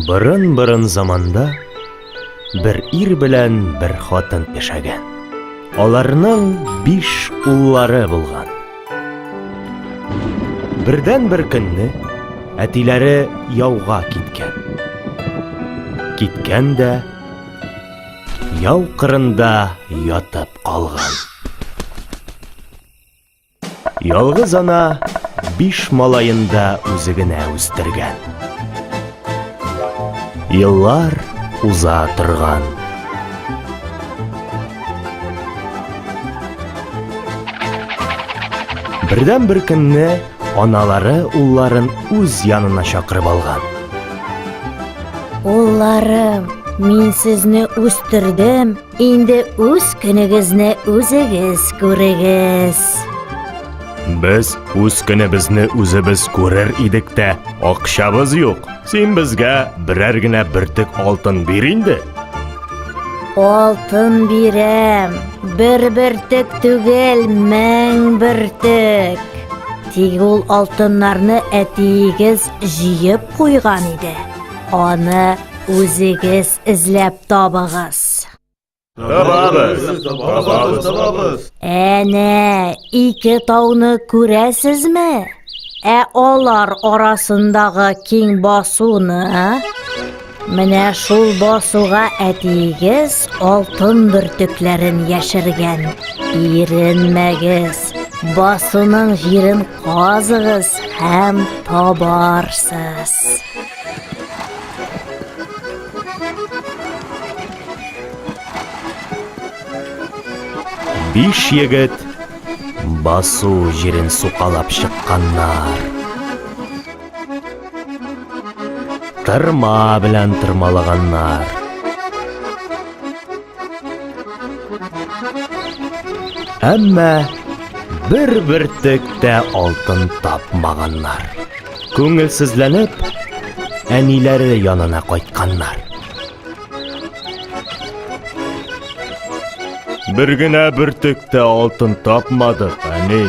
Борын-борын заманда бер ир белән бер хатын яшәгән. Аларның биш уллары булган. Бердән бер көнне әтиләре яуга киткән. Киткән дә яу кырында ятып калган. Ялгыз ана биш малаен да үзе генә үстергән. Еллар уза торган. Бердән бер көнне аналары улларын үз янына чакырып алган. Улларым, мин сезне үстердем, Инде үз көнегезне үзегез күрегез. Без үз көнебезне үзебез күрер идек тә, акчабыз юк. Син безгә берәр генә бөртек алтын бир инде. Алтын бирәм. Бер бөртек түгел, мең бөртек. Тик ул алтыннарны әтиегез җыеп куйган иде. Аны Үзегез эзләп табыгыз. Табабыз, табабыз, табабыз. Әнә, ике тауны күрәсезме? Ә алар арасындагы киң басуны? Менә шул басуга әтиегез алтын бөртекләрен яшергән. Иренмәгез, басуның җирен казыгыз һәм табарсыз. Биш егет басу җирен сукалап чыкканнар. Тырма белән тырмалаганнар. Әмма бер бөртек тә алтын тапмаганнар. Күңелсезләнеп, әниләре янына кайтканнар. Бер генә бөртек тә алтын тапмадык, әни.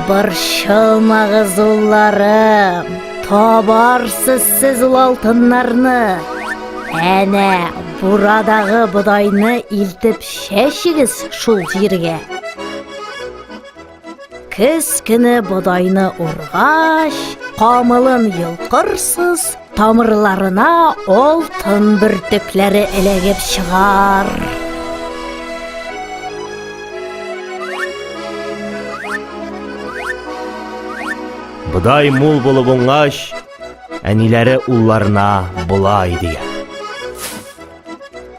Борчылмагыз, улларым, табарсыз сез ул алтыннарны. Әнә, бурадагы бодайны илтеп чәчегез шул җиргә. Көз көне бодайны ургач, камылын йолкырсыз, тамырларына алтын бөртекләре эләгеп чыгар. Бодай мул булып уңгач, әниләре улларына болай дигән.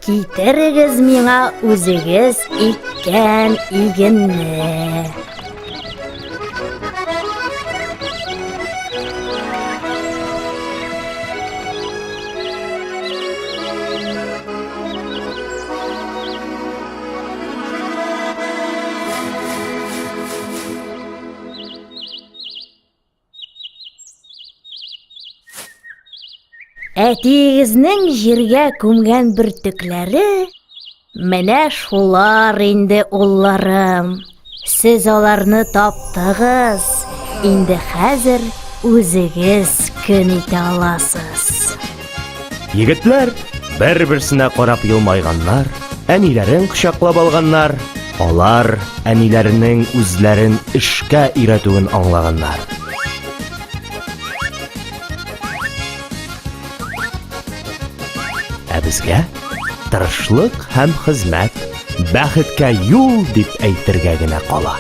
Китерегез миңа үзегез иккән игенне. Әтиегезнең җиргә күмгән бөртекләре менә шулар инде, улларым. Сез аларны таптыгыз, инде хәзер үзегез көн итә аласыз. Егетләр бер-берсенә карап елмайганнар, әниләрен кочаклап алганнар. Алар әниләренең үзләрен эшкә өйрәтүен аңлаганнар. Ә безгә тырышлык һәм хезмәт бәхеткә юл дип әйтергә генә кала.